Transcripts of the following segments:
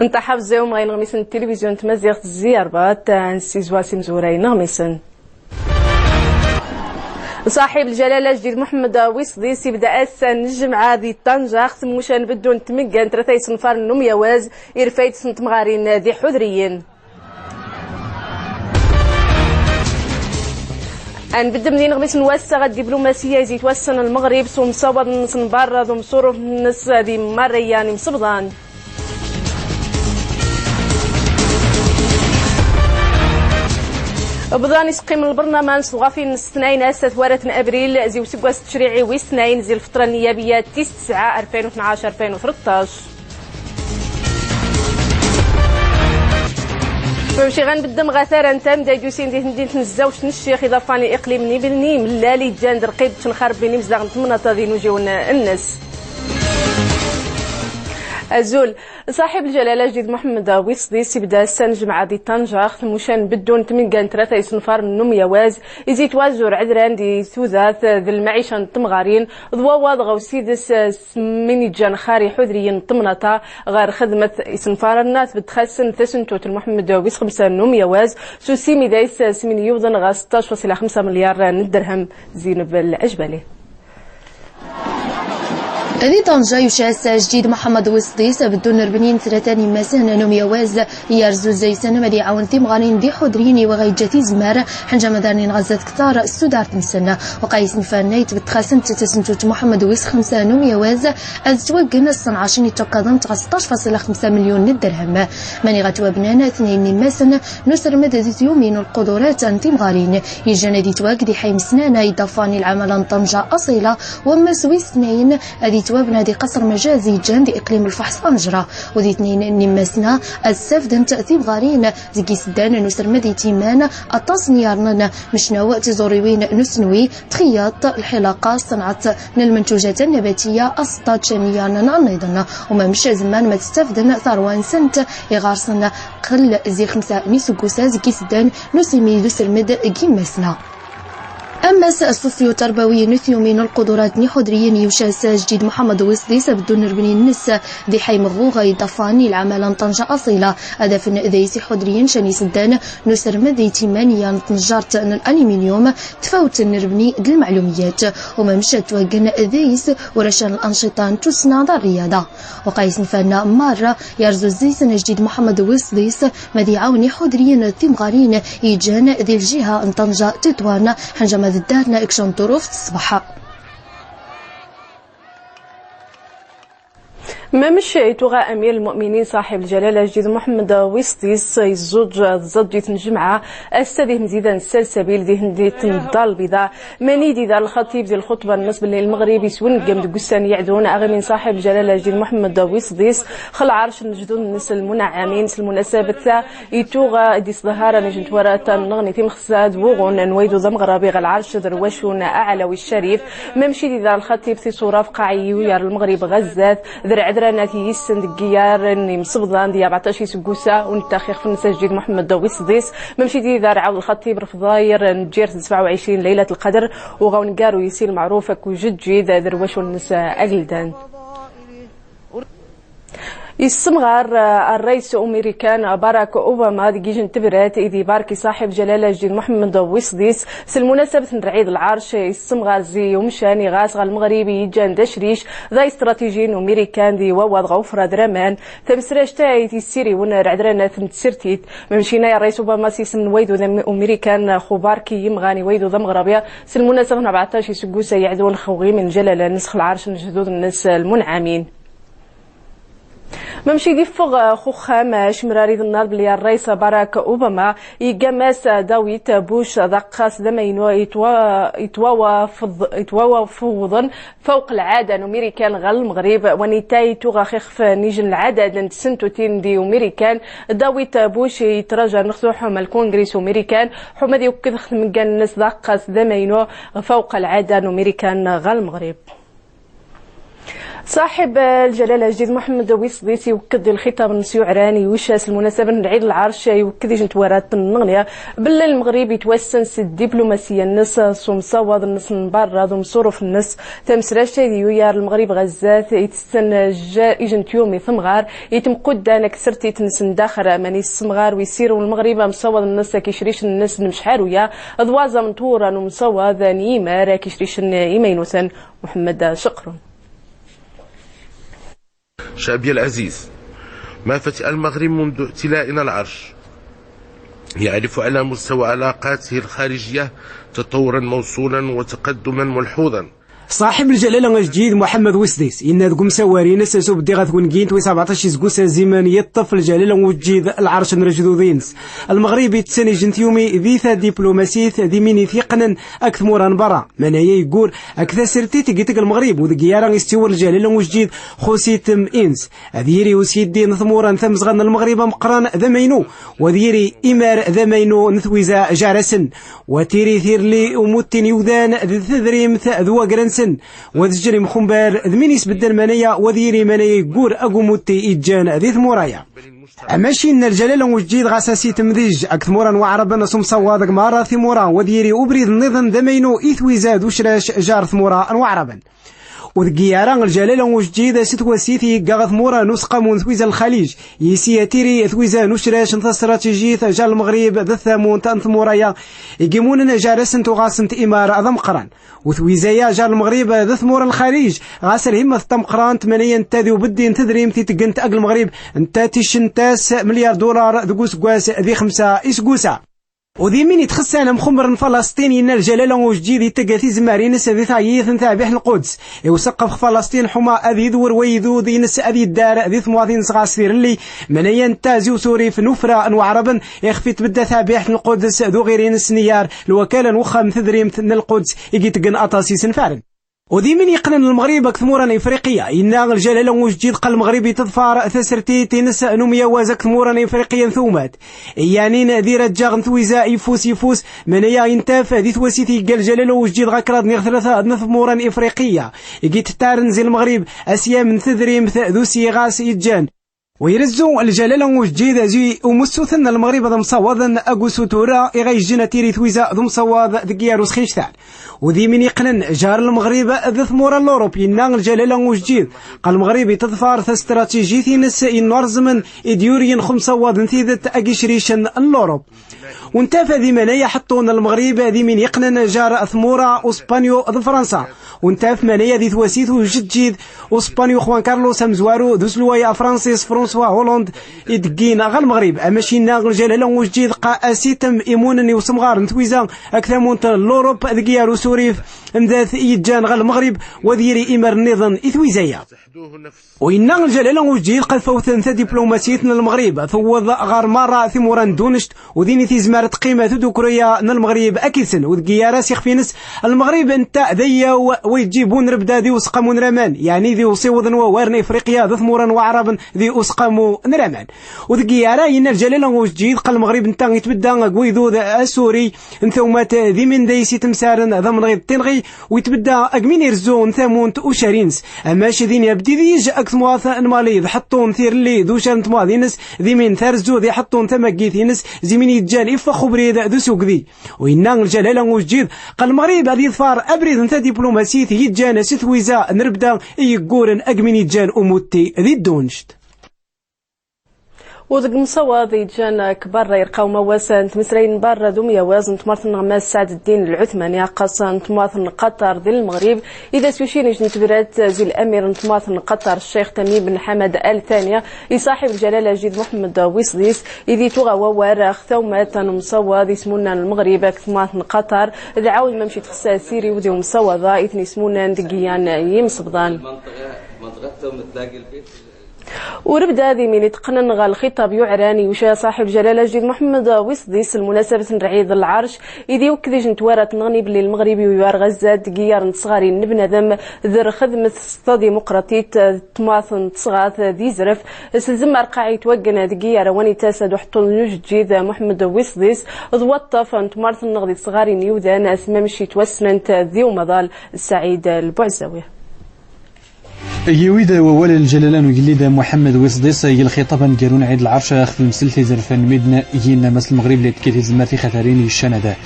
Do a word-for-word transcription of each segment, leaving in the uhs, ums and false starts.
Nṭaḥ ɣef ẓiwem ɣer ineɣmisen n tilivizyon n tmaziɣt zi rebɛa, ad nsizwa s imezwura n ineɣmisen. Ṣaḥib lǧalala Ajdid Muḥemmed Wisḍis ibda ass-a n lǧemɛa di Ṭanjer, s lmuca n beddu n tmegga n tlata isenfaren n umyawaz, irfa-d s temɣarin d iḥudriyen. Ad nbedd mad ineɣmisen n wass-a ɣer ddiblumasiya izi itwassen Lmeɣrib s umsawaḍ-nnes n berra d umsuruf-nnes di marra n yimsebḍan. Bḍan iseqqi n lbernaman s tɣafin n letnayen ass-a twarat n abril zi useggas n tecṛiɛi wis tnayen zi lfeṭra nniyabiya tis tesɛa alfin u tnac alfin u tleṭṭac. Mamec i ɣa nbedd ɣer taranta, amday d-yusin di temdint n Zzawjt n Ccix iḍafan i iqlim n Ibelni imellal iǧǧan d lqid n lxerb n imezdaɣ n temnaḍt d inujiwen-nnes. Azul. Ṣaḥib lǧalala Ajdid Muḥemmed Wisḍis ibda ass-a n lǧemɛa di Ṭanjer, s lmuca n beddu n tmegga n tlata isenfaren n umyawaz, izi itwazzur ɛedran di tudert d lmaɛica n temɣarin, d wawaḍ ɣer usides s min iǧǧan xar iḥudriyen n temnaḍt ɣer lxedma n isenfaren-a, tbedd ɣur-sen tasentut n Muḥemmed wis xemsa n umyawaz, s usimi d ayes s min iwḍen ɣer seṭṭac fasila xemsa milyar n dderhem. Zineb Lajbali. Di Ṭanjer yuca ass-a Ajdid Muḥemmed Wisḍis, beddu n rebɛin tlata n imasen n umyawaz, irzuz ayes-en mad iɛawen timɣarin d iḥudriyen i waɣa iǧǧa tizmar, ḥenǧa mad rnin ɣer zdat ktar s tudert-nsen. Waqaɛ isenfaren-a itbedd ɣur-sen tasentut n Muḥemmed wis xemsa n umyawaz, ad twaggen s tnac n iččakaḍen ɣer seṭṭac fasila xemsa milyun n dderhem. Mani ɣa twabnan tnayen n imasen n usermed di tyumin n lqudurat n timɣarin, iǧan ad itwag di ḥay n Mesnana iḍafan i lɛamala n Ṭanjer aṣila, wammas wis tnayen ad itwabna di qasr majazi iǧan di iqlim lfeḥṣ Anejra, u di tnayen n imasen-a ad ssafdent timɣarin zeg iseddan n usermed i tt-iman aṭas n yirnen, mecnaw tiẓuriwin n usenwi, txiyaṭ, lḥilaqa, ṣṣenɛat n lmentuǧat nnabatiya, aseṭṭac n yirnen nniḍen. U mamec zemmar mad ssafden tarwa-nsent iɣarsen qell zi xemsa n iseggusa zeg iseddan n usimi d usermed g imasen-a. Ammas ṣṣuṣyu-ṭerbawi n tyumin n lqudurat n iḥudriyen yuca ass-a Ajdid Muḥemmed Wisḍis, beddu n rebɛin nnes di ḥay Meɣuɣ iḍafan i lɛamala n Ṭanjer aṣila, ad afen d ayes iḥudriyen ca n iseddan n usermed i tt-iman i yirnen n tnejjart n laluminium, tfawt n rebɛa d lmeɛlumiyat. U mamec ad twaggen d ayes urac n lanšiṭa n tussna d rriyada. Waqaɛ isenfaren-a merra irzuz ayes-en Ajdid Muḥemmed Wisḍis mad iɛawen iḥudriyen d timɣarin iǧan di lǧiha n Ṭanjer Tiṭwan, ḥenǧa mad ddaren ikcan ḍuruf ṣṣbeḥ. Mamec ituɣa Amir Lmuminin ṣaḥib lǧalala Ajdid Muḥemmed Wisḍis, iẓẓuǧ tẓaǧǧit n lǧemɛa, ass-a di temzida n Salsabil di temdint n Ddar Lbiḍa, mani d-idar lxaṭib di lxuṭba-nnes belli Lmeɣrib iswengem deg ussan iɛeddan aɣimi n ṣaḥib lǧalala Ajdid Muḥemmed Wisḍis x lɛerc n lejdud-nnes lmunɛamin. S lmunasabat-a ituɣa di ṣṣdahara n ijentwara tanneɣni timxsa d wuɣun n waydu d ameɣrabi ɣer lɛerc d rwacun aɛlawi ccarif. Mamec i d-idar lxaṭib tiṣura f qaɛ iyyur Lmeɣrib ɣer zdat, d rɛedranat i yissen deg iyyar n imsebḍan di rbeɛṭac iseggusa, u netta xixef-nnes Ajdid Muḥemmed Wisḍis. Mamec i d-idar ɛawd lxaṭib rfḍayr n lǧirt d sebɛa u ɛecrin Leylat Lqadr, u ɣa wen-garu yis-i Lmeɛruf ak ujeǧǧid d rwacun-nnes ageldan. Issemɣar, eh, rrayes umirikan Barack Obama deg ij n tebrat i d-ibarki ṣaḥib lǧalala Ajdid Muḥemmed Wisḍis s lmunasabat n rɛid lɛerc. Issemɣar zi umcan iɣas ɣer Lmeɣrib i iǧan d acric, d astraṭiji n Umirikan di wawaḍ ɣer ufrad raman. Tamesrajt-a i tissiriwen rɛedranat n tsertit. Mamec inna rrayes Obama s isem n waydu d am-, umirikan x ubarki imɣan i waydu d ameɣrabi s lmunasabat n rbeɛṭac iseggusa iɛeddan x uɣimi n ljalala-nnes x lɛerc n lejdud-nnes lmunɛamin. Mamec i d-iffeɣ, eh, x uxxam, eh, acemrar iḍennar belli rrayes Barack Obama igga Mass Dawit Bush d aqqas d amaynu itwa-, itwawafeḍ-, itwawafewḍen fawq lɛada n Umirikan ɣer Lmeɣrib, wanita ituɣa xixef n ij n lɛadad n tsentutin di Umirikan. Dawit Bush itraja nnex s uḥuma lkungris Umirikan, ḥuma ad iwekked x tmegga-nnes d aqqas d amaynu fawq lɛada n Umirikan ɣer Lmeɣrib. Ṣaḥib lǧalala ajdid Muḥemmed Wisḍis iwekked di lxiṭab-nnes yuɛran iwec-as lmunasaba n lɛid lɛerc, iwekked i jentwarat n nɣnɣ belli Lmeɣrib itwassen s ddiplumasiya-nnes, s umṣawaḍ-nnes n berra d umṣuruf-nnes. Tamesract ayd iyuyar Lmeɣrib ɣer zdat, itessen ijent yumi temɣar itmquddan akked tsertit-nnes n daxel, mani s semɣar wi issirwen Lmeɣrib amṣawaḍ-nnes ak icricen-nnes n mecḥaruya, d waẓam n twura n umṣawaḍ n yimar ak icricen imaynuten. Muḥemmed Ceqrun. شعبي العزيز، ما فتئ المغرب منذ ائتلائنا العرش يعرف على مستوى علاقاته الخارجية تطورا موصولا وتقدما ملحوظا. Ṣaḥib lǧalala ajdid Muḥemmed Wisḍis inna deg umsawar-ines s ubeddi ɣer twengint wis rbeɛṭac iseggasen ziman iṭṭef lǧalala ajdid lɛerc n rejdud-ines. Lmeɣrib itessen ijent yumi di tadiplumasit d imin itiqnen ak tmura n berra. Mani aya iggur ak tasertit i iteg Lmeɣrib, u deg iyar-a issiwel lǧalala ajdid x usitem-ines. Ad yiri usiddin n tmura n tamezɣa n Lmeɣrib ameqqran d amaynu, u ad yiri imar d amaynu n twiza jar-asen. U ad tiri tirli umutti n iwdan d tedrimt d wagra-nsen. U ad ijjen imxumbar d min isbedden mani aya, u ad yiri mani aya iggur ag umutti iǧǧan di tmura-ya. Amac inna lǧalala ajdid ɣas asitem d ijj ak tmura n waɛraben s umṣawaḍ ag merra timura, u ad yiri ubrid nniḍen d amaynu i twiza d ucrac jar tmura n waɛraben. U deg iyar-a lǧalala ajdid s twasit i igga ɣer tmura n usqamu n twiza n Lxalij, isi ad tiri twiza n ucrac n tastratijit jar Lmeɣrib d tamunt n tmura-ya, i imunen jar-asent uɣasent imar d ameqqran. U twiza-ya jar Lmeɣrib d tmura n Lxalij, ɣas lhimma tameqqrant mani aya netta di ubeddi n tedrimt i tgent ag Lmeɣrib, netta ticent-as melyar dular deg useggas di xemsa iseggusa. U d imin itxessan amxummer n Falasṭin, inna lǧalala ajdid iteg tizemmar-ines di taɛyit n taɛbiḥt n Lquds. I useqqef x Falasṭin ḥuma ad idwer waydud-ines ad iddar di temwaḍin-ines ɣas tirelli, mani aya netta zi usurif n ufra n waɛraben, ixef itbedda taɛbiḥt n Lquds d uɣir-ines n iyar lwakala n wexxam n tedrimt n Lquds i itggen aṭas isenfaren. U d imin iqqnen Lmeɣrib ak tmura n Ifriqiya, inna lǧalala ajdid qa Lmeɣrib iteḍfar tasertit-ines n umyawaz ak tmura n Ifriqiya n tewmat. Iyanin d irajjaɣ n twiza ifus ifus, mani aya intaf di twasit i igga lǧalala ajdid ɣa kraḍ niɣ tlata n tmura n Ifriqiya i itettaren zi Lmeɣrib asyam n tedrimt d usiɣas iǧǧan. U irezzu lǧalala ajdid zi umessuten n Lmeɣrib ad mṣawaḍen ag usutur-a i ɣa ijjen ad tiri twiza d umṣawaḍ deg iyar usxictan. U d imin iqqnen jar Lmeɣrib d tmura n Lurup, inna lǧalala ajdid qa Lmeɣrib iteḍfar tastratijit-ines innurzmen i d-yuryen x umṣawaḍ n tidet ag icricen n Lurup. U ntaf di mani aya ḥeṭṭun Lmeɣrib d imin iqqnen jar tmura Uspanyu d Fransa. U ntaf mani aya di twasit ujeǧǧid Uspanyu Juan Carlos amezwaru d uselway afransis François Hollande i d-ggin ɣer Lmeɣrib. Amac inna lǧalala ajdid qa asitem imunen i usemɣar n twiza ak tamunt n Lurup deg iyar usurif n dat i iǧǧan ɣer Lmeɣrib, u ad yiri imar nniḍen i twiza-ya. U inna lǧalala ajdid qa tfawt n tadiplumasit n Lmeɣrib tewweḍ ɣer merra timura n ddunect, u din i tizmar tqima tudukriya n Lmeɣrib akid-sen. U deg iyar-a s ixef-ines, Lmeɣrib netta d ayyaw wa iǧǧib unrebda di usqamu n raman, yaɛni di usiweḍ n wawar n Ifriqiya d tmura n waɛraben di usqamu n raman. U deg iyar-a inna lǧalala ajdid qa Lmeɣrib netta itbedda ag waydud asuri n tewmat d imin dayes itemsaren d amneɣi d tinɣi, u itbedda ag min irezzu n tamunt ucar-ines. Amac din ibdi d ij ag temwaḍt n Mali d ḥeṭṭun tirelli d ucar n temwaḍ-ines, d imin tarezzu di ḥeṭṭun tamaggit-ines, zi min iǧǧan iffex ubrid d usugdi. U inna lǧalala ajdid qa Lmeɣrib ad iḍfar abrid n tadiplumasit iǧǧan s twiza n rebda i yegguren ag min iǧǧan umutti di ddunect. U deg umṣawaḍ iǧǧan ak berra irqa umawas n tmeslayin n berra d umyawas n tmurt n Nɣmas Saɛd Ddin Lɛutmani, aqqas n tmurt n Qatar di Lmeɣrib, id as-yucin ijent tebrat zi lamir n tmurt n Qatar, Ccix Tamim ben Ḥamad Al Tani, i ṣaḥib lǧalala ajdid Muḥemmed Wisḍis, id ituɣa wawar ɣ tawmat n umṣawaḍ ismunnan Lmeɣrib ak tmurt n Qatar, d ɛawd mamec itxessa asiriw di umṣawaḍ-a i ten-ismunnan deg iyan yimsebḍan. U rebda di min iteqqnen ɣer lxiṭab yuɛran iwca ṣaḥib lǧalala ajdid Muḥemmed Wisḍis lmunasabat n Lɛid Lɛerc, id iwekked ijent warat nɣni belli Lmeɣrib iwar ɣer zdat deg iyar n tesɣarin n bnadem d rxedmet s tadimuqraṭit d tmurt n tesɣart d izref, s tzemmar qa itwaggen deg iyar a wan-itas ad uḥeṭṭun n ujeǧǧid Muḥemmed Wisḍis d waṭṭaf n tmurt-nneɣ di tesɣarin n iwdan, atmam mamec itwassnent di umaḍal. Saɛid Lbuɛzawi. Agi iwi-d wawal n ljalala n ugellid Muḥemmed Wisḍis, agi lxiṭab aneggaru n Ɛid Lɛerc ɣef temsalt izerfan n Midne, agi inna Mass Lmeɣrib la ittekki tizemmar tixatarin i ccanada.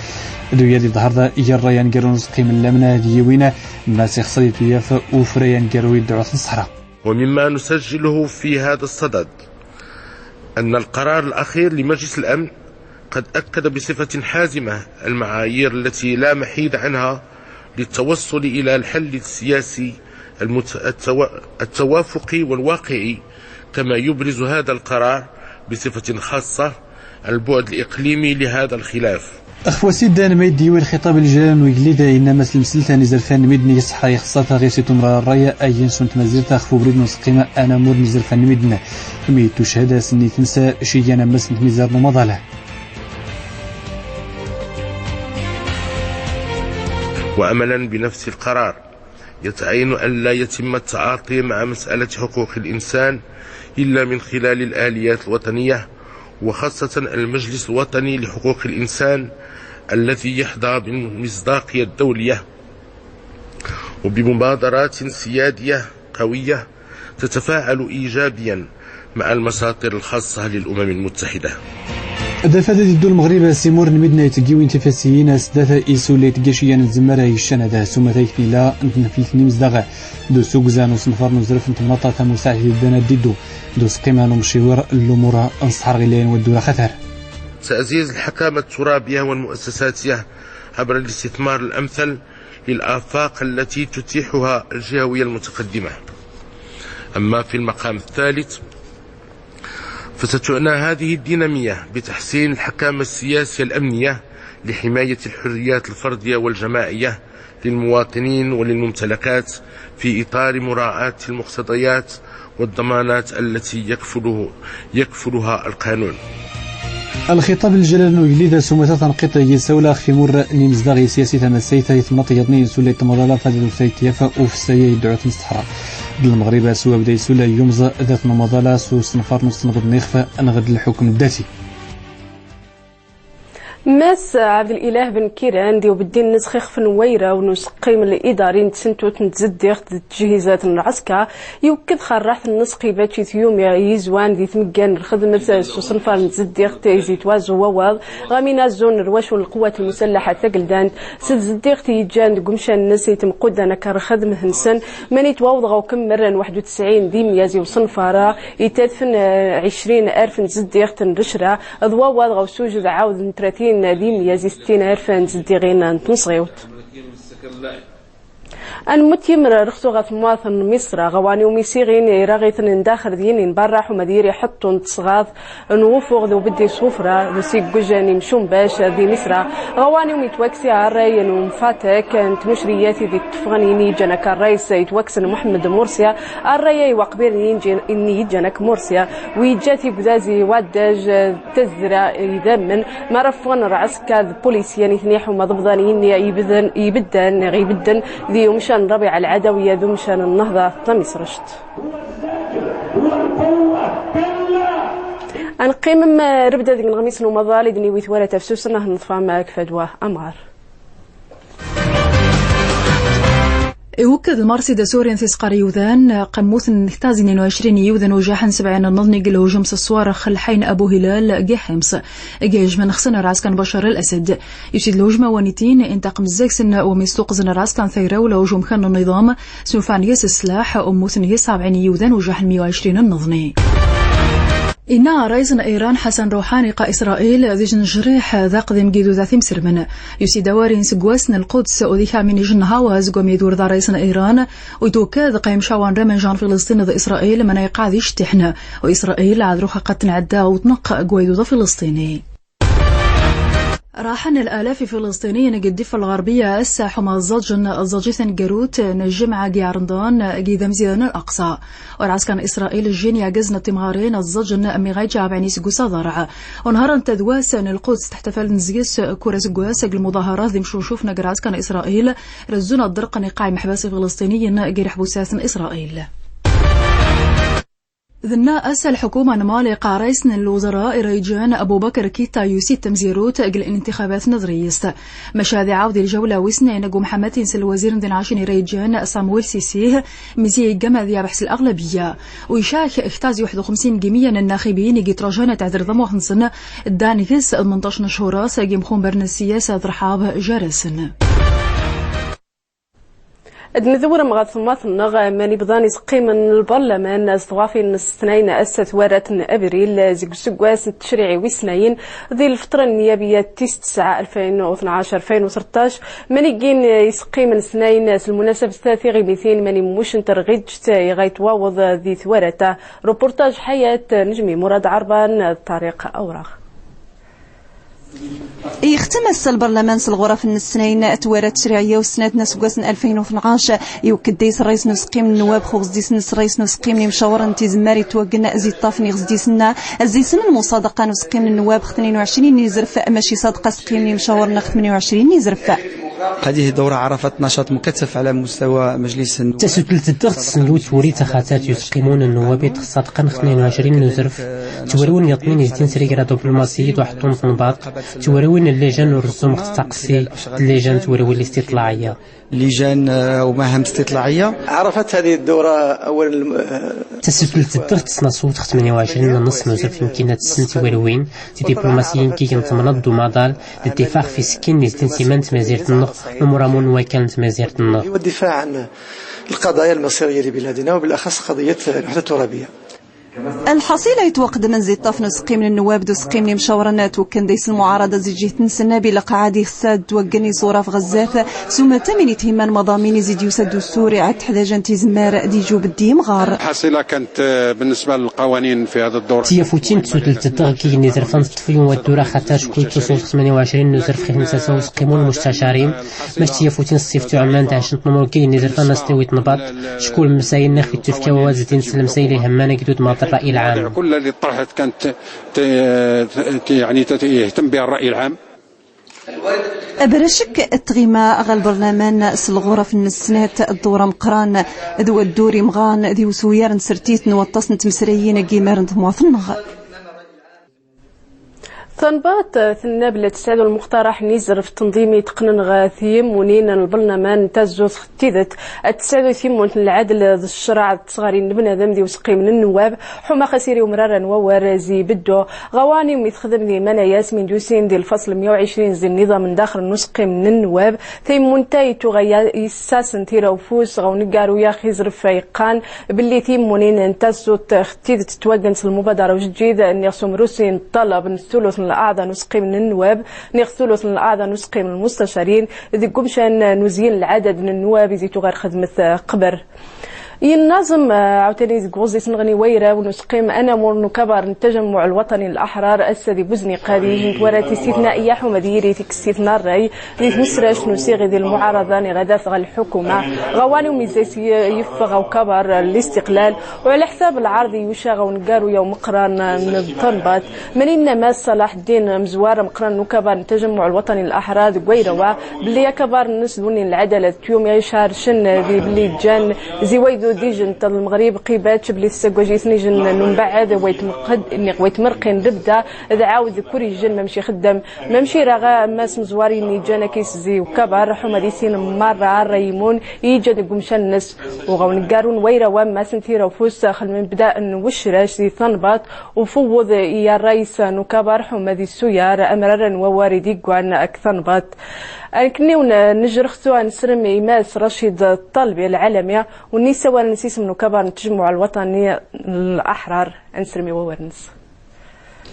D uya di ḍhar da, agi rray aneggaru n useqqim n lamna ad iwin, Mass ixṣṣa ad ituyaf ufray aneggaru i ddɛwat n ṣṣeḥra. ومما نسجله في هذا الصدد أن القرار الأخير لمجلس الأمن قد أكد بصفة حازمة المعايير التي لا محيد عنها للتوصل إلى الحل السياسي المت-، التوا-، التوافقي والواقعي، كما يبرز هذا القرار بصفة خاصة البعد الإقليمي لهذا الخلاف. Ɣef wass-id, anmay d-iwi lxiṭab i ljalala n ugellid, inna Mass Lmeslta n izerfan n Midne iṣeḥḥa ixṣṣa taɣiwsi tumra rray, ayyens n tmazirt ɣef ubrid n useqqim anamur n izerfan n Midne. Mi tuched ass-nni tensa ciyyan ammas n tmizar n umaḍal. وأملا بنفس القرار، يتعين ألا يتم التعاطي مع مسألة حقوق الإنسان إلا من خلال الآليات الوطنية، وخاصة المجلس الوطني لحقوق الإنسان الذي يحظى بالمصداقية الدولية، وبمبادرات سيادية قوية تتفاعل إيجابيا مع المساطر الخاصة للأمم المتحدة. Dafad ad iddu Lmeɣrib s imur n Midne itteggiwin tifasiyin s data isul la itteggi ciyyan n tzemmar i ccanada, s umata i tnila n tneflt n imezdaɣ d usugza n usenfar n uzref n temnaḍt tamusaɛit iddan ad d-iddu d useqqim n umciwir n lumur n ṣṣeḥra ɣilayen wa ddura xatar. تعزيز الحكامة الترابية والمؤسساتية عبر الاستثمار الأمثل للآفاق التي تتيحها الجهوية المتقدمة. أما في المقام الثالث، فتعنى هذه الدينامية بتحسين الحكامة السياسية الأمنية لحماية الحريات الفردية والجماعية للمواطنين وللممتلكات في إطار مراعاة المقتضيات والضمانات التي يكفله-، يكفلها القانون. Lxiṭab n ljalala n ugellid s umata tanqiṭ i yisawla ɣef imur n imezdaɣ i siyasi tamasayt i temnaḍt yaḍnin isul la itmaḍala fad ad ur tayt yaf ufessay i ddɛwat n ṣṣeḥra. D Lmeɣrib s wabda isul la yumẓ dat n umaḍala s usenfar n usenbḍ n ixef neɣ d lḥukm ddati. Mass Ɛebdelilah Ben Kiran, d ubeddi n ixef n wayraw n useqqim lidari n tsentut n tzeddiɣt d tejhizat n lɛeska, iwekked xerraḥt n nnṣeq i bac i tyumi yizwan di tmeggan n lxedmet s usenfar n tzeddiɣt i zi-itwaẓu wawaḍ ɣa mi n-aẓu n rwacu n lqewwat lmusallaḥat tageldant s tzeddiɣt i iǧǧan deg umcan-nnes i temquddan akka rxedmet-nsen, mani itwaweḍ ɣa ukemmer n waḥed u tesɛin di mya zi usenfar-a itadfen, eh, ɛecrin alef n tzeddiɣt n rrecra, d wawaḍ ɣa usujed ɛawed n tlatin di mya zi settin alef n tzeddiɣin n tnesɣiwt. Anmut imrar rxsu ɣa temwaḍt n Misra, ɣa wani umi siɣin iraɣiten n daxel d yini n barraḥ uma d yiri ḥeṭṭun tesɣaḍ n wufuɣ d ubeddi sufra d usigguj n imcumbac di Misra, ɣa wani umi itwaksi array n umfatek n tmucriyat i d-iteffɣen ini iǧǧan akka rrais itwaksn Muḥemmed Mursi, array-a iwa qbir ini iǧ-, ini iǧǧan akka Mursi, wi iǧǧa tigdaz i waddaj, tazra idammen, mara ffɣen rɛeska d polisyan itniḥ uma d-bḍan ini ibedden, ibedden, neɣ ibedden, di umcan n Rabiɛ Lɛadawiya d umcan n Nehḍa Tamisrect. Ad nqqim, eh, rebda deg ineɣmisen n umaḍal i d-niwi twala tafsust, ad neḍfa ma kfad wa amɣar. Iwekked lmersi d-asurin tisqar iwdan, qqamuten nek taznin u ɛecrin iwdan ujaḥen sebɛin nneḍni g lhujum s ṣṣwarx lḥayn Abu Hilal g Ḥims. G ijmen xsen rɛeska n Bacar Al-Asad. Yusi-d lhujum a wanitin intaqem zzag-sen wa mi stuqzen rɛeska n tayra u lhujum kan n nniḍam, snufan yis sslaḥ, u mmuten yis rebɛin iwdan ujaḥen mya u ɛecrin nneḍni. Inna rrais n Iran Ḥasan Ruḥani ɣa Isṛail d ijnejriḥ d aqdim g iduda timsirmen. Yusi-d awari n segwas n Lquds u d ikamin ijnehawaz g wami idur da rrais n Iran, u itwekkad ɣa imcawa n ramenja n Filisṭin d Isṛail mani iqɛed icettiḥen, u Isṛail ɛad ruxa ɣa tnɛedda u tneqq g wayduda Filisṭini. Raḥen l-alaf Filisṭiniyen g ddiffa lɣarbiya assaḥ uma ẓẓaǧen ẓẓaǧ i taneggarut n ljemɛa g iɛerḍan g idamzidan n Laqsa. U rɛeska n Isṛail jjin iɛgazn timɣarin ẓẓaǧen mi ɣa iǧa rebɛin iseggas aḍarɛ. U nhar n tadwast n Lquds teḥtafalen zgis kul aseggas g lmuḍaharat d imcucuf n rɛeska n Isṛail, rezzun ad ḍerqen iqaɛ imeḥbas Filisṭiniyen g iḥbusat n Isṛail. Dna ass lḥukuma n Mali ɣ ṛays n lwuzara i ra iǧan Abubakr Kita yusi-d tamzirut g lintiqabat n tḍrist. Maca ad iɛawed i lǧawla wis tnayn g umḥammatin s lwazir n din ɛacrin i ra iǧan Samuel Sisi, mezi iggam ad yabeḥ s laɣlabiya. U icak ktazi waḥed u xemsin g imiyya n nnaxibin i itrajan ad tɛder ḍamuḥ-nsen, ddan ges tmenṭac n cchur s-, g imxumber n ssiyasa d rrḥab jar-asen. Ad ndewrem ɣer temmat-nneɣ, mani bḍan iseqqimen n lbarlaman s tɣafin n ssnayen ass-a twart n abril, zeg useggas n tcriɛ wis tnayen, di lfeṭra n nniyabiya tis tesɛa alfayn u tnac alfayn u tleṭṭac, mani gin iseqqimen ssnayen s lmunasabet tiɣimitin, mani mmucen terɣiǧt i ɣa itwaweḍ di twart-a. Reportaj Ḥayat Nejmi, Murad Ɛerban, Ṭariq Awraɣ. Ixtem ass-a lbarlaman s lɣuraf n ssnayen twart tcriɛ wis tnayen n useggas n alfayn u tnac, iwekk-d deg-s ṛṛayis n useqqim n nnwab, xu ɣ-zdi-s ṛṛayis n useqqim n imcawṛen n tizemmar itwaggen zi ṭṭaf n iɣ-zdi-s nna, zzi-s n lmuṣadaqa n useqqim n nnwab ɣ tnayen u ɛecrin n izerf, maci ṣadaqa n useqqim n imcawṛen ɣ tmenya u ɛecrin n izerf. هذه الدورة عرفت نشاط مكثف على مستوى مجلس النواب. Tasutelt-ddeɣ tessendud twuri taxatat i useqqimun n nnwab i txeṣṣa tqan ɣ tnayen u ɛecrin n uzerf, twuriwin yaḍnin izdin s rigra diplumasiyya d uḥeṭṭum n tenbaḍt, twuriwin n llijan n urezzu meɣ tettaqsi, d llijan twuriwin listiṭlaɛiyya. لجان، آه، ومهام استطلاعية. عرفت هذه الدورة أولاً الم-، آه، Tasutelt-ddeɣ tessnaṣwet ɣ tmenya u ɛecrin n nneṣ n uzerf imkin ad tessent twuriwin, tidiplumasiyyin ki gen temnaḍt d umaḍal, d ddifeɛ ɣef isekkin n izdin s iman n tmazirt-nneɣ, umramun n wakal n tmazirt-nneɣ. والدفاع عن القضايا المصيرية لبلادنا، وبالأخص قضية الوحدة الترابية. Lḥaṣil, itwaqeddmen zi ṭṭaf n useqqim n nnwab d useqqim n imcawṛen twekkan deg-s lmuɛaraḍa zi lǧiht-nsen, billi qɛad ixṣṣa ad twaggen iẓuraf ɣezzaf, s umata min ithimman maḍamin i zi d-yusa ddustur iɛad teḥdaja n tizemmar d ijub d imɣar. الحصيلة كانت، آه، بالنسبة للقوانين في هذا الدور. Tiyafutin n tsutelt-ddeɣ g igenni izerfan teṭṭef yiwen waddur axatar cku ittuṣwef ɣ tmenya u ɛecrin n uzerf ɣef imsasa useqqimun lmustacarin, mac tiyafutin ṣṣift uɛman dɛacent numuṛ g igenni izerfan astewi tenbaḍt, cku lmsayin-nneɣ ittufka wawal zdin s lemsayel ihemman agdud maḍ rray lɛam. كل اللي طرحت كانت ت-، ت-، يعني ت-، يهتم بها الرأي العام. Bla ccek, tɣima ɣer lbarlaman s lɣuraf n ssnat d ddewr ameqqran d waddur imɣan d usuyar n tsertit n waṭas n tmesrayin n yimar n temwaḍt-nneɣ. Tanbaḍt tenna belli tesɛa-d lmuqtaraḥ n izerf n tenḍim iteqqnen ɣer tyemmunin n lbarlaman n tazzut ɣ tidet, ad tesɛa-d tyemmunt n lɛedl d ccreɛ d tesɣarin n bnadem d useqqim n nnwab, ḥuma xas iri umrar n wawal zi beddu, ɣawani umi texdem di manayas mi d-yusin di lfasl meyya u ɛecrin zi nniḍam n daxel n useqqim n nnwab, tyemmunt-a ittuɣa ya-, yessas n tira ufus ɣer uneggaru-ya ɣ izerf iqqan belli tyemmunin n tazzut ɣ tidet ttwaggent s lmubadara ujeǧǧid, niɣ s umrusi n ṭṭalab n sulut n laɛḍa n useqqim n nnwab, niɣ sulut n laɛḍa n useqqim n lmustacarin, deg umcan n uzyin n lɛadad n nnwab i zi tuɣa ɣer xedmet, eh, qber. Innaẓem, eh, ɛawtani deg uɣeẓẓis n ɣ-wayraw n useqqim anamur n ukabar n Tajammuɛ Lwaṭani Laḥrar, ass-a di Buzniq, ad ihent twara tistitna'iya ḥuma ad yiri tikessit n rray, di tmesract n usiɣi di lmuɛaraḍa n iɣadat ɣer lḥukuma, ɣawani umi zas yeffeɣ ukabar Listiqlal, u ɛla ḥsab lɛerḍ i yuca ɣer uneggaru-ya umeqqran n Tanbaḍt. Mani inna Mass Ṣalaḥ Ddin, amezwar ameqqran n ukabar n Tajammuɛ Lwaṭani Laḥrar deg wayraw-a, belli akabar-nnes d unni n lɛedala d tyum icercen di belli ǧǧan zi waydud ijen n Lmeɣrib qibac belli tessaggaǧ-iten ijen n umbeɛd wa itmeqqed, niɣ wa itmerqin lebda, d ɛawed kul ijen mamec ixeddem. Mamec ira ɣa mass amezwar inna iǧan akis zi ukabar, ḥuma ad isin merra rray imun iǧan deg umcan-nnes. U ɣer uneggaru n wayraw-a, mass n tira ufus, xelmen bda n wecrac zi Tanbaḍt, u fewweḍ i rray-is n ukabar ḥuma ad issuyar amrar n wawal i d-igwan ɣ Tanbaḍt. Anekni ur nejrex su ad nesrem i Mass Racid Ṭalbi Lɛalami, u nessawal s isem n ukabar n Tajammuɛ Lwaṭani Laḥrar, ad nesrem i wawal-nnes.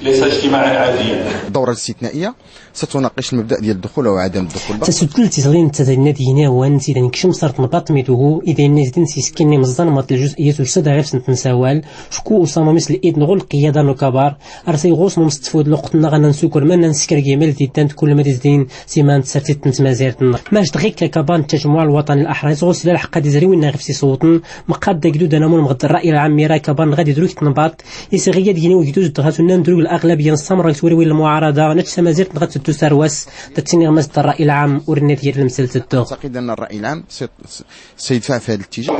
ليس اجتماعا عاديا. الدورة الاستثنائية ستناقش المبدأ ديال الدخول أو عدم الدخول. Tasutelt iẓrin d tazayna d yinawan, zi d-nekcem s ar Tanbaḍt mi d-uhu, i d-inna izdin s isekkin imeẓḍan maḍ lǧuz'iyat usa-d ɣef-sent nsawal, cku uṣamam-is lid n ɣur lqiyada n ukabar, ar sa iɣus mumsetfud lweqt-nneɣ ad nsugur ma ad nsekker g imal d-iddan d kull ma d-izdin s iman n tsertit n tmazirt-nneɣ. Mac dɣik akabar n Tajammuɛ Lwaṭani Laḥrar iẓɣus ila lḥeqq ad izri winna ɣef-s iṣewwten, meqqar d agdud anamur mɣ d rray lɛam ira akabar-nneɣ ad idruk Tanbaḍt, isiɣi ad yini ugdud dɣa tunna ndrug laɣlabiya n ṣṣamra ɣ twuriwin n lmuɛaraḍa, nac tamazirt dɣa teddu s arwas, da ttiniɣ mass d rray lɛam ur inna ad yir lemsalt-ddeɣ. أعتقد أن الرأي العام سيت-، سيدفع في هذا الاتجاه.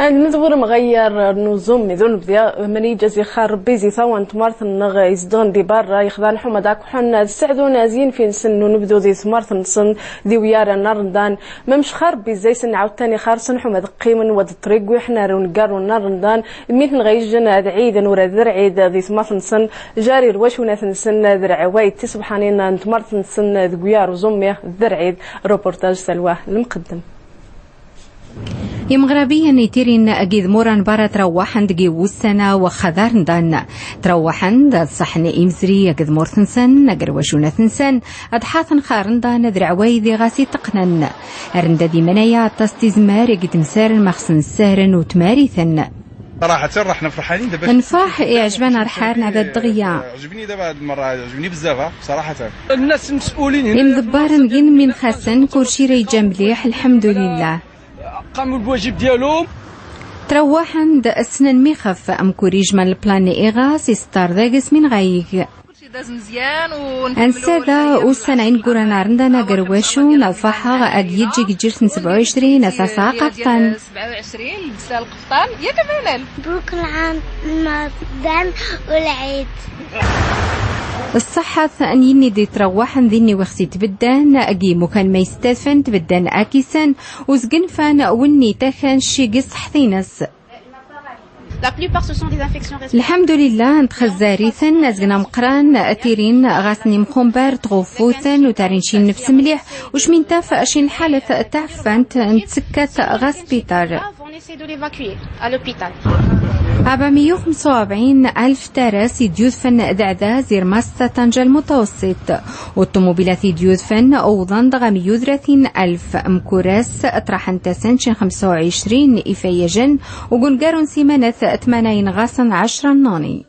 Ad nḍwir amɣayar n uẓummi d unebdu, mani iǧa zi xar Ṛebbi zi tawan n tmurt-nneɣ izedɣen di berra, ixḍa-n ḥuma d akḥun, ad sseɛdun zi yinfi-nsen n unebdu di tmurt-nsen, di wiyar n Remḍan. Mamec xar Ṛebbi zzi-sen ɛawd tani xar-sen ḥuma d qqimen wa d ṭṭriggwiḥen ar uneggaru n Remḍan, mi ten-ɣa iǧǧen ad ɛiden ura d rɛid di tmurt-nsen, jari lwacunat-nsen d rɛwayed tisebḥanin n tmurt-nsen deg wiyar uẓummi d rɛid. Reportage Salwa Lemqeddem. Imɣrabiyen itirin agi d imura n berra trawwaḥen-d agi wussan-a wexxad Remḍan. Trawwaḥen-d ad ṣaḥen imezri agi d tmurt-nsen, agi d lwacunat-nsen, ad ḥaḍen xar Remḍan d rɛwayed i ɣas iteqqnen. Rnda d imanaya aṭas tizemmar agi d-imsaren ma xsen ssahren u tmariten. صراحة راحنا فرحانين دابا. Nfeṛḥ, iɛǧeb-aneɣ lḥal, nɛebba ddeɣya. عجبني دابا هاد المرة، عجبني بزاف، ها، صراحة. الناس المسؤولين هنا. Imḍebbaren-agi n mi nxassen, kulci ra iǧǧa mliḥ, lḥemdulillah. قاموا بالواجب ديالهم. Trawwaḥen-d ssnen mi ixef, amkuri ijman lplan-nni i ɣas iseṭṭar deg-s mi nɣayeg. Ad nsada ussan-a ineggura n Remḍan agerwacu, nefeḥ agi iǧi g ǧirt n sebɛa u ɛecrin, ass-a aqebṭan. سبعة وعشرين لبسنا القفطان، ياك أمانال؟ مبروك العام المقدم والعيد. Ṣṣeḥḥat n yinni d-itrawwaḥen d inniweɣ s itbeddan, agi imukan ma istadfen tbeddan akisen, u zgenfan wenni takan cci gi ṣṣeḥḥat-ines. La plupart, ce sont des infections respiratoires. Lḥemdulillah, ntxezzar-iten, azgen ameqqran, tirin ɣas n imxumbar, tɣuffuten, u tarin cci nnefs mliḥ, u cmi ntaf cci n lḥalat taɛfant, ntsekkat ɣer spiṭal. On essaie de l'évacuer à l'hôpital. Ṛebɛemya u xemsa u ṛebɛin alef taras i d-yudfen d aɛdaw zi rmas Tanja Lmutawessit. U ṭṭumubilat i d-yudfen wwḍen-d ɣer meyya u tlatin alef. Mkura-s ṭṭraḥent-asen cci n xemsa u ɛecrin ifayyajen, u g uneggaru n ssimanat tmanayen ɣasen ɛecra nni.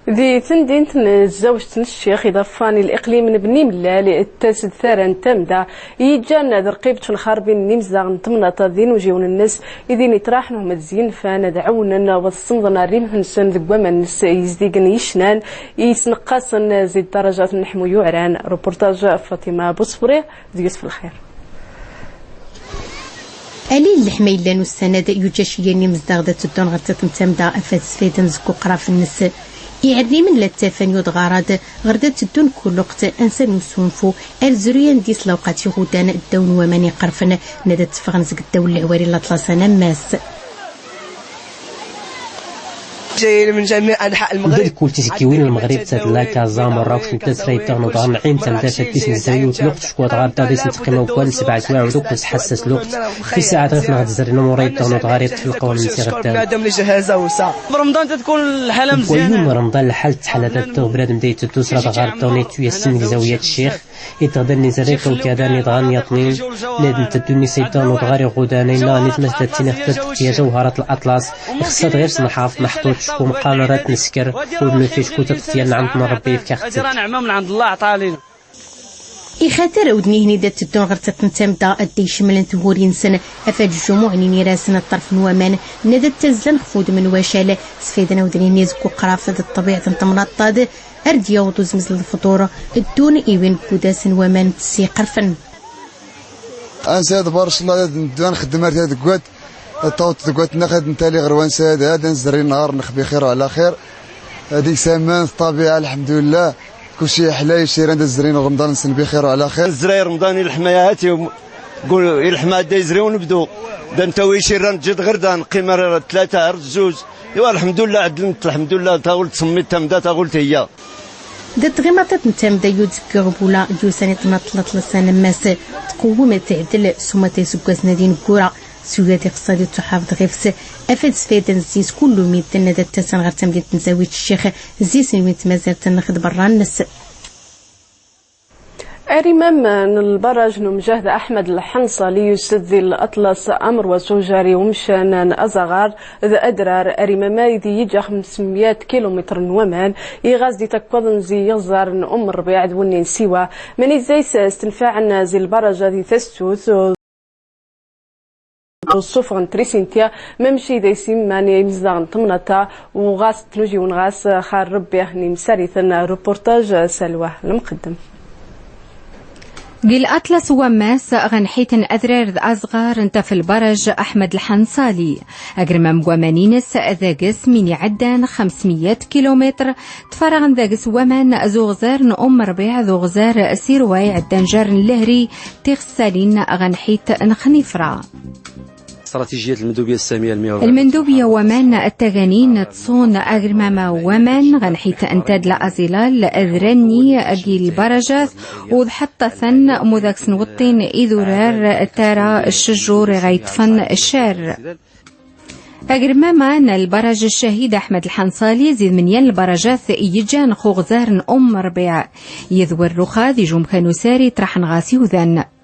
Di temdint n Zzawjt n Ccix, iḍafan i liqlim n Bni Mellal, tas-d tara n tamda, iǧan d rqibt n lxarbi n imezdaɣ n temnaḍt d inujiwen-nnes, i din itraḥen huma d zinfan ad ɛawnen wa d ssenḍen rrimḥ-nsen deg waman-nnes izdigen icnan, isneqqasen zi ddaraǧat n leḥmu yuɛran. Reportage Fatima Bousfri d Yusef Lxir. Alil n leḥma illan ussan-ad yuǧa ciyya n imezdaɣ da tteddun ɣer tiṭ n tamda afad sfayden zeg uqraf-nnes. Iɛerrimen la ttafan yud ɣarad ɣer da tteddun kull lweqt ansa n usunfu ar zruyan dis lawqat iɣudan ddaw n waman iqerfen nna da tteffɣen zeg ddaw n leɛwari n laṭlas anammas. جايين من جميع أنحاء المغرب. Mbeɛd kull tisekkiwin n Lmeɣrib, tadla, kaẓa, murraf, n tasra, iddeɣ n uḍar n ɛin tamda, taddist n zzay u tluqt, ckwad ɣar ddaḍis n tqima ukwal, sebɛa swayeɛ u dukk, tḥassas luqt. Fi ssaɛat ɣef neɣ tzerrin umur iddeɣ n uḍar iṭṭef lqawam n tiɣeddan. برمضان تتكون الحالة مزيانة. Wayyu n Remḍan lḥal tettḥala da teddeɣ bnadem da iteddu sra ɣar ddeɣ n ittuyassen deg zawyat Ccix. Iddeɣ da nizerri kawkadan idɣan yaṭnin, ned nteddu nisa iddeɣ n uḍɣar iɣudan, inna nitmas da ttiniɣ tadukti ajawharat laṭlas, ixṣṣa-d ɣir s nḥaḍ, naḥṭuṭ, cku mqan ara tnesker, ur nufi cku tadukti anɛamt n Rebbi ifka-ɣ-tt-id. Ixatar awd nihni da tteddun ɣer tiṭ n tamda, ad da icemmlen tmuri-nsen, afad jjumuɛ n inirasen ṭṭerf n waman, nna da ttazzlen xef udem n wacal, sfayden awd nihni zeg uqraf d ṭṭbiɛt n temnaḍt-ad, ar d-yawḍ uzmez n lefḍur, ddun iwin deg udas n waman n tessiqerfen. Ansa ad bar ncallah ad neddu ad nxeddem ar tadeggat, ad tawḍ tdeggat-nneɣ ad ntali ɣer wansa ad, ad nzerri nnhar-nneɣ bixir u ɛla xir. Ad ig saman ṭṭabiɛa, lḥemdulillah, kulci iḥla, iciran da zrin Remḍan-nsen bixir u ɛla xir. Zray Remḍan i leḥma yahat, i leḥma da izri unebdu. Da ntawi iciran ǧǧid ɣer da nqim ar tlata, ar zuz. Iwa, lḥemdullah, ɛedlent, lḥemdullah, taɣult semmit tamda, taɣult hiya. Da tɣimaṭ n tamda yud zeg iɣbula, yusan i tnaḍt laṭlas anammas, tqewwem ad teɛdel s umata iseggasen ad ineggura, s uyad ixṣṣa ad ittuḥafeḍ ɣif-s, afad sfayden zzi-s kullu midden ad ttasen ɣer tamdint n Zawyet Ccix, zzi-s n win tmazirt-nneɣ d berra-nnes. Arimam n lbaraj n umjahd Aḥmed Lḥenṣali yused di laṭlas amrwas ujari umcan n azaɣar d adrar. Arimam-a idi iǧa xemsemyat kilumitr n waman, iɣaz di takwaḍ n zi iɣẓar n Um Rbiɛ d wenni n Siwa. Mani zzi-s stenfaɛen zi lbaraj-a di tastut, u ssufɣen trisinti, mamec i da isimman imezdaɣ n temnaḍt-a, u ɣas tnujiwen ɣas xar Rebbi n imsariten. Reportage Salwa Lemqeddem. Gi laṭlas n wammas ɣa nḥit n adrar d aẓɣar nta f lbaraj Aḥmed Lḥanṣali. Agrmam n waman-ines daɣ-s min iɛeddan xemsmiyat kilumitr, tfaraɣen daɣ-s waman z uɣzar n Um Rbiɛ d uɣzar Sirwa iɛeddan jar n lehri, tiɣessalin ɣa nḥit n Xnifra. استراتيجية المندوبية السامية للمياه والبركة. Lmendubya n waman d taganin ṭṭṣun agrmama n waman ɣa nḥit n tadla aẓilal d ranni gi lbarajat, u ḍḥaṭṭa-ten mu daɣ-s nweṭṭin idurar tara ccejur i ɣa iṭṭfen ccer. Agrmama n lbaraj Ccahid Aḥmed Lḥanṣali zid mnyan lbarajat i iǧan x uɣzar n Um Rbiɛ. Yid werruxa d ijumka n usari iṭraḥen ɣas iwdan.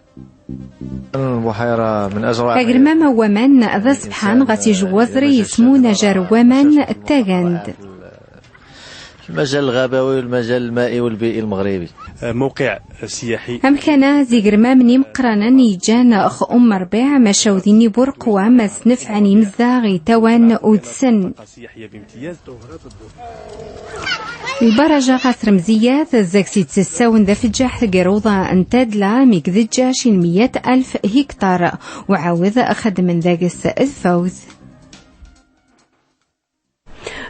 البحيرة من أجرع. Agrmama n waman d aṣebḥan ɣas ijewweẓ ri ismuna jar n waman d tagant. المجال الغابوي والمجال المائي والبيئي المغربي. موقع سياحي. Amkan-a z igrmamen imeqqranen iǧan x Um Rbiɛ, maca ur d-inni burqwa ma snefɛen imezdaɣ i tawan udsen. Lbaraj-a ɣas rmziyat, zag-s ittessawen d afeǧǧaḥ gar uḍa n tadla, mi gdejja cin miyat alf hiktar, u ɛawed xedmen deg-s d fawt.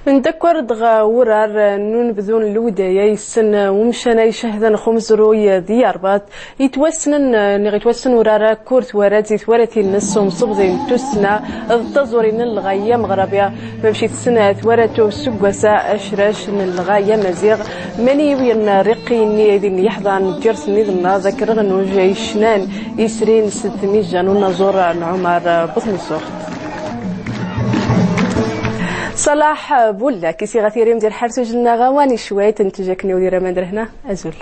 Ndekkur-d ɣ wurar n unebdu n lwedaya, issen umcan-a icehden x umezruy d yarbaṭ, Itwassnen, neɣ itwassen urar-a kurt warad zi twaratin-nnes s umṣebḍi n tussna d taẓuri n lɣaya ameɣrabi, mamec i tessen twarat useggas-a acrac n lɣaya amaziɣ. Mani yiwen n rriqi-nni i din iḥḍan ǧer-s nniḍen-a d akerɣnuj icnan isrin s tmijja n unaẓur n Ɛumar Buṭmessuḥt. Ṣalaḥ Bullak, i s iɣa tirim di lḥertuj-nneɣ, a wani cwayt n tjakni u di raman drehna, azul.